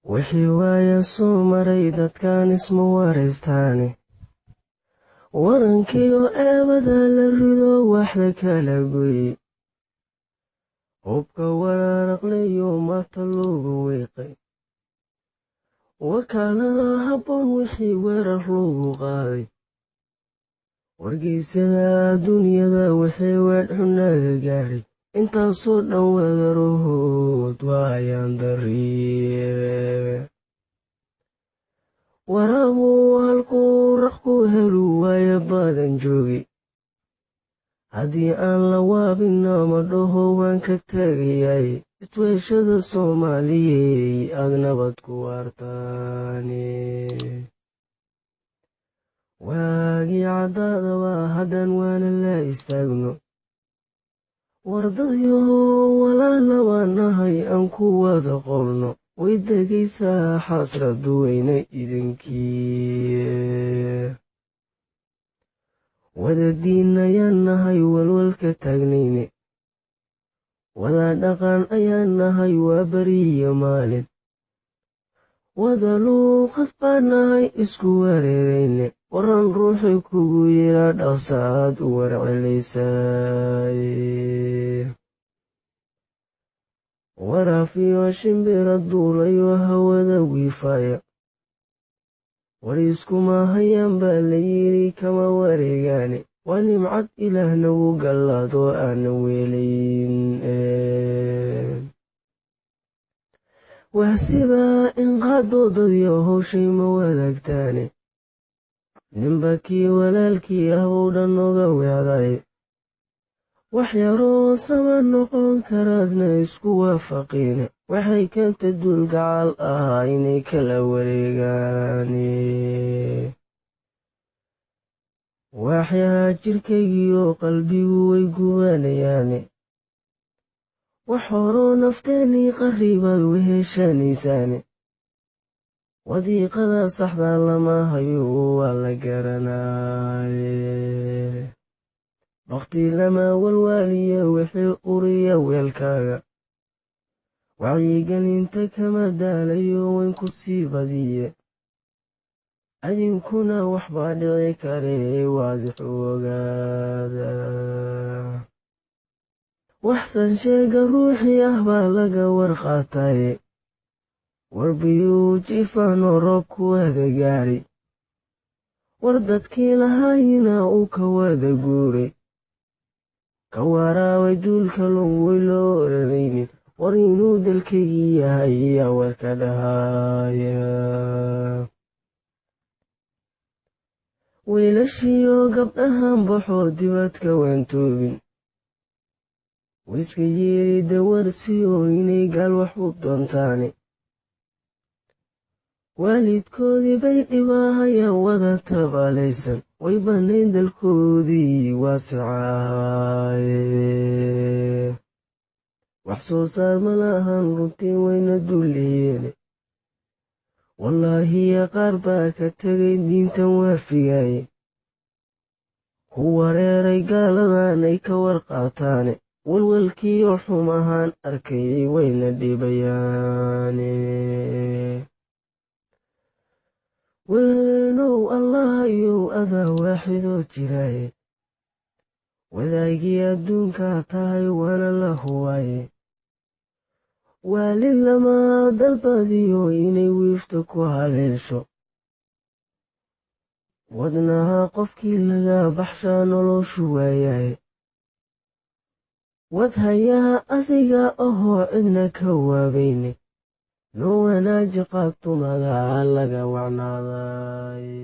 Wixii waaya soo maray dadkan isma waraystaane, warankiyo eebada la rido waxda kala goye, hubka waraaraqleyo maata loogu wiiqay, wakaalada habboon wixii weerar loogu qaaday, wargeysyada adduunyada wixii weedh xunaga gaadhay, intaasoo dhan wadarohood waayaan dariye. Waraabuu halkuu raq ku helu waaya badan joogi, haddii aan la waabin ama dhaho waan ka tegayay, isweeshada Soomaaliyey aad nabad ku waartaane. Waagii caddaadaba haddaan waana la istaagno, wardadyahow walaalabaan nahay aan ku wada qowlno, way degaysaa xasradu weyne idinkii. Wadadiin ayaan nahay walwalka taagnayne, wada dhaqan ayaan nahay waa beriyo maalin, wada luuqad baan nahay isku wareerayne, waran ruuxii kugu yiraa dhaqsaad u warcelaysaay. Waraafiyo shimbira duulayo hawada wiifaya, war iskuma hayaan baa la yidhi kama wareegaane, waa nimcad Ilaah nagu gallaadoo aanan weelayn. Wahsibaa inqaadoo dadyo howshay ma wadaagtaane, ninba kii walaalkii ah buu dhan oga weecday, wax yaroo sama noqon karaadna isku waafaqiine, waxay keenta duul gacaal ahaa inay kala wareegaane. Waaxyaha jirkaygiyo qalbigu way gubanayaane, wax horoo nafteennii qarribaad weheshanaysaane, wadiiqada saxda lama hayo waa la garanaaye. Bakhti lama walwaaliya wixii uriya weelkaaga, wacyigelinta kama daalayo wayn ku sii badiye, adinkuna waxbaa dhici karee waadix u ogaada. Waxsan sheega ruuxii ah baa laga warqaataye, war biyuu jiifaanoo roob ku wada gaadhay, war dadkii lahaayina uu ka wada guuray, ka waraabay duulka way loo odhanaynin, war inuu dalkaygii yahay yaa warka dhahaya. Wiilashiyo gabdhahan baxoo dibadka waan toobin, wayska yeeli dawarsiyo inay gaal wax u doontaane, waalidkoodii bay dhibaahayaan wada tabaalaysan, way bannayn dalkoodii waasicahaaye. Wax soo saar ma lahan runtii wayna dulliyeene, wallaahiya qaar baa ka tegay diintan waafigaye, ku wareeray gaaladan ay ka warqaataane, walwalkiyo xumahaan arkayay wayna dhibayaane. Weenow Allahayow adaa waaxidoo jiraaye, wadaagii adduunkaa tahay waana la huwaaye, waalid lama dalbadiyo inay wiifta ku haleesho, wadnaha qofkii laga baxshaa noloshu waayaye, wadhayaha adiga ahoo cidna ka waabayne, noo wanaaji qaabtumada laga wacnaadaye.